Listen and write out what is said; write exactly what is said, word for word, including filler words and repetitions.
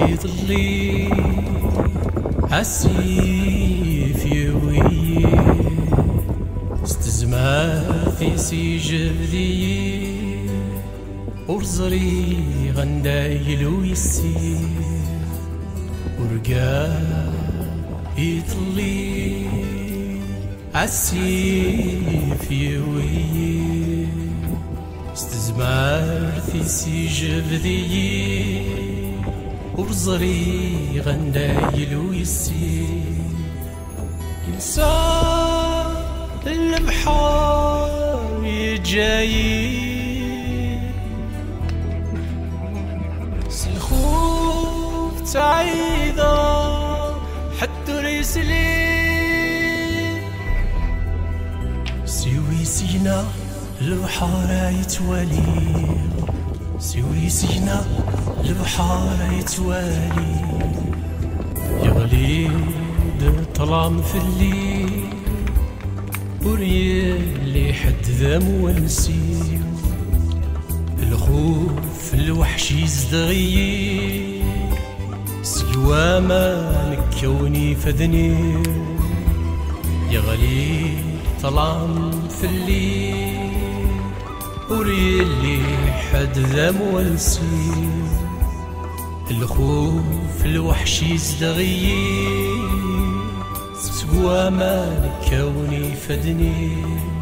Iḍelli asif yiwi-yi s tezmert-is, ijbed-iyi. Ur ẓriɣ anda yelu yessi. Urgaɣ iḍelli asif yiwi-yi s tezmert-is, ijbed-iyi. Ur ẓriɣ anda yelu yessi. Yensa lebḥer, yeǧǧa-yi s lxuf ttɛideɣ, ḥedd ur yesli. Siwi signa lebḥer ay yettwali, siwi signa lebḥer ay yettwali. Yeɣli-d ṭṭlam fell-i, ur yelli ḥedd d amwansi. Lxuf lweḥc izdeɣ-iyi, seg waman kkawen ifadden-iw. Yeɣli ṭṭlam fell-i, ur yelli ḥedd d amwansi. Lxuf lweḥc izdeɣ-iyi, seg waman kkawen ifadden-iw.